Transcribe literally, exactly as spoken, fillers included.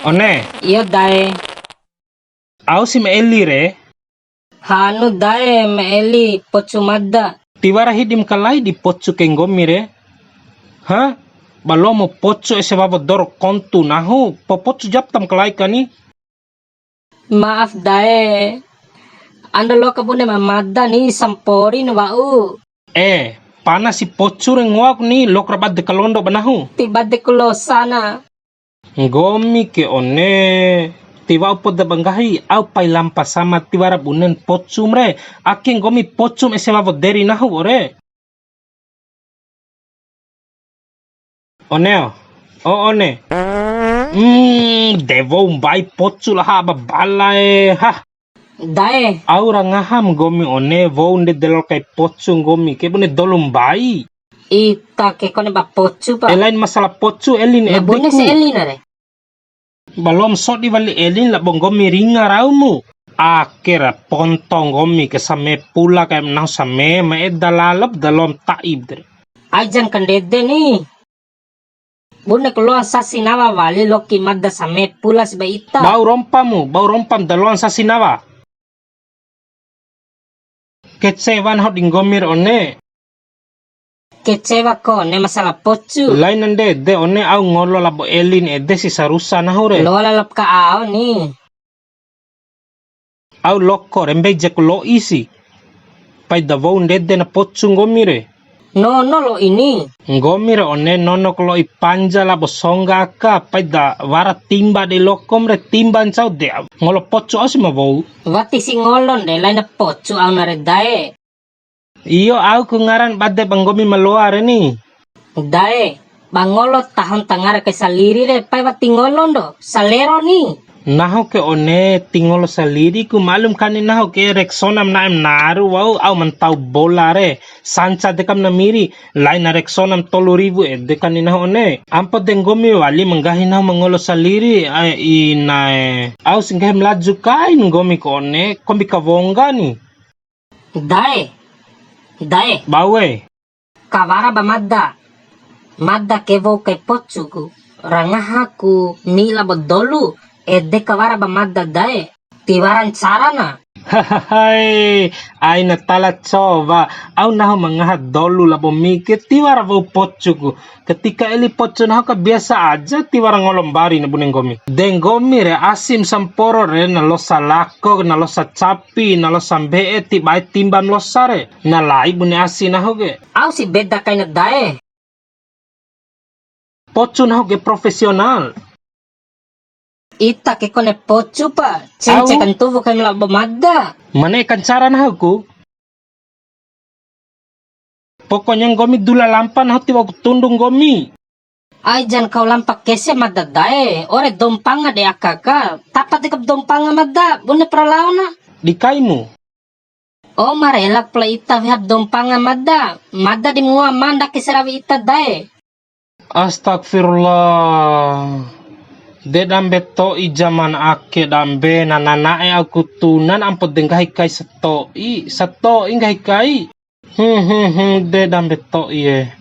One. Iyo, dae. Au si ma eli re? Hanu dae, ma eli pocu mada. Tiwara hidi ma kalai di pocu ke nggomi re? Ha? Ba loa mu pocu ese wawo doro kontu nahu, po pocu japu ta ma kalai kani? Maaf dae. Ando loa ka bune ma mada ni, samporin wa'u. Eh, pana si pocu re ngoaku ni, loaku ra bade kalondo ba nahu. Ti bade ku losa na. Nggomi ke one, tiwa'u poda ba nggahi, au pai lampa sama tiwara bunen pocum re, ake nggomi pocum ese wawo deri nahu ore. One o, o one. Hmm, de wou mbai pocu laha ba bala e, hah. Dae. Au ra ngaham nggomi one, wou ndede lalo kai pocu nggomi ke bune dolu mbai. Ita ke kone ba pocu pa. E lain masalah pocu, elin. Na bune edeku. Se elin are. Ba loam sodi wali elin labo nggomi ringa raumu. Ake ra ponto nggomi ke same pula kaim nahu same ma eda lalop da loam taib dere. Ai jan kandede ni. Bune ku loan sasi nawa wali loki mada same pula si ba ita. Bau rompamu, bau rompam da loan sasi nawa. Kecewa nahu di nggomi re one. Kecewa kone masalah pocu. Lain ndede one, au ngolo labo elin ede si sarusa nahu re. Loa lalop ka ao ni. Au loko re mbei jaku lo'i si. Pai da wou ndede na pocu nggomi re. Nono lo'i ni. Nggomi re one nono ku lo'i panja labo songga aka, pai da wara timba dei lokom re, timba ncau de ngolo pocu au si ma wou. Wati si ngolon de laina pocu au na re dae. Iyo, au ku ngaran bade ba nggomi ma loa re ni. Dae, ba ngolo tahon tangara kai saliri re, pai wati ngolon do, salero ni. Nahu ke one, ti ngolo saliri ku, malum kani nahu ke Rexona ma na'e ma naru wa'u, au ma ntau bola re, sanca dekam na miri, laina Rexona ma tolu riwu ede kani nahu one. Ampo de nggomi wali ma nggahi nahu ma ngolo saliri, ae inae. Au si nggahi ma laju kain nggomi ke one, kombi kawongga ni. Dae, dae. Bau e. Kawara ba mada. Mada ke wou kai pocu ku. Ra ngaha ku ni labo dolu. Ede kawara ba mada dae. Tiwara ncara na. Hahahae, aina tala cowa. Au nahu ma ngaha dolu labo mi ke tiwara wou pocu ku. Ketika eli pocu nahu ka biasa aja tiwara ngolo mbari na bune nggomi. De nggomi re asim samporo re na losa lako, na losa capi, na losa mbe'e ti bae timbam losa re. Na lai bune asi nahu ke. Au si beda kaina dae. Pocu nahu ke profesional. Ita ke kone pocu pa, cence kantuwu kaim labo mada. Mane kancara nahu ku. Pokoknya nggomi dula lampa nahu tiwa'u ku tundu nggomi. Ai jan kau lampa kese mada dae, ore dou mpanga de aka ka, tapa dekap dou mpanga mada, bune pra laona. Di kaimu. O marelak pala ita wehap dou mpanga mada, mada di mua manda ke sarawi ita dae. Astagfirullah. De dambe to'i zaman ake dambe na nana'e au ku tunan ampo de nggahi kai sato'i, sato'i nggahi kai. Hmm, hmm, hmm, de dambe to'i e.